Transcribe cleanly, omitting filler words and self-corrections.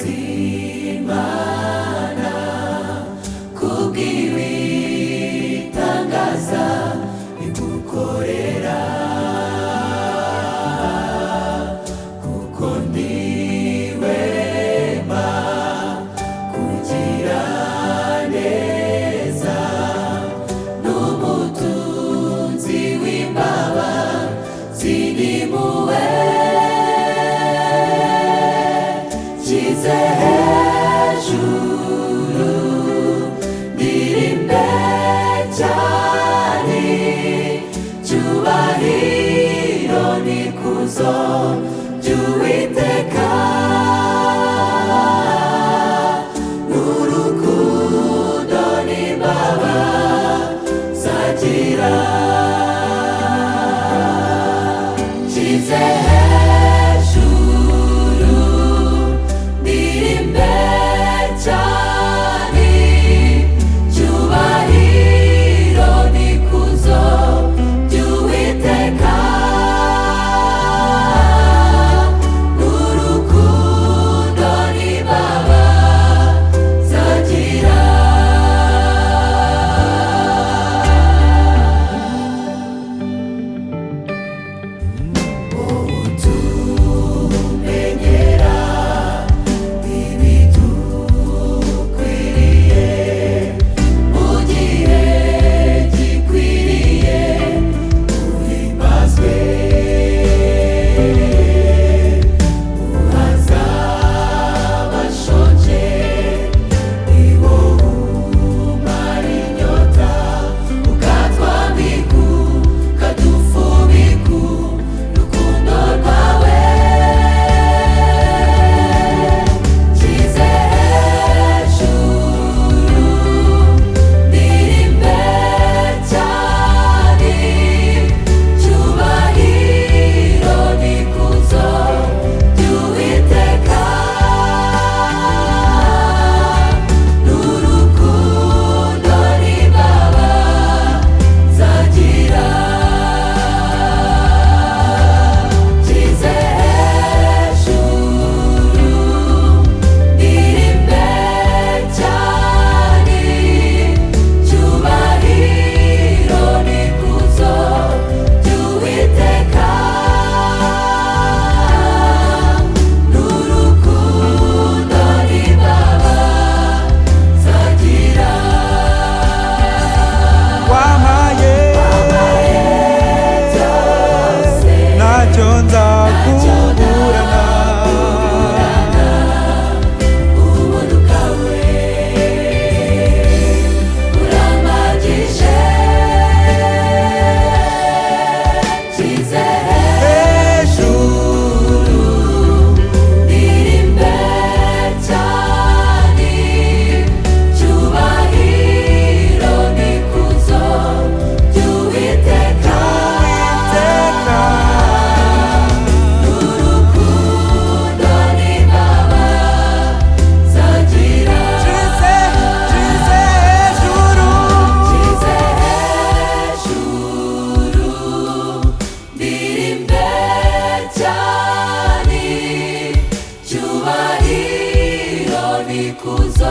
Imana kubw'ibitangaza igukorera, kuko ntiwema kugira neza, n'umutunzi w'imbabazi n'impuhwe. Nshyize hejuru ndirimbe cyane, cyubahiro n'ikuzo by'Uwiteka, n'urukundo n'imbabazi agira. Nshyize hejuru ndirimbe cyane, cyubahiro n'ikuzo by'Uwiteka, n'urukundo n'imbabazi agira. Utumenyera ibidukwiriye mu gihe gikwiriye, uhimbazwe, uhaza abashonje, ni wowe umara inyota, ukatwambika, ukadufubika urukundo rwawe. Nshyize hejuru ndirimbe cyane, cyubahiro n'ikuzo by'Uwiteka, n'urukundo n'imbabazi agira. Nshyize hejuru ndirimbe cyane, cyubahiro n'ikuzo by'Uwiteka, n'urukundo n'imbabazi agira. Wampaye byose, ntacyo nzakuburana. Ubuntu bwawe burampagije. Nshyize hejuru ndirimbe cyane, cyubahiro n'ikuzo by'Uwiteka, Uwiteka, n'urukundo n'imbabazi agira. Nshyize, nshyize hejuru, Nshyize hejuru ndirimbe cyane, cyubahiro n'ikuzo.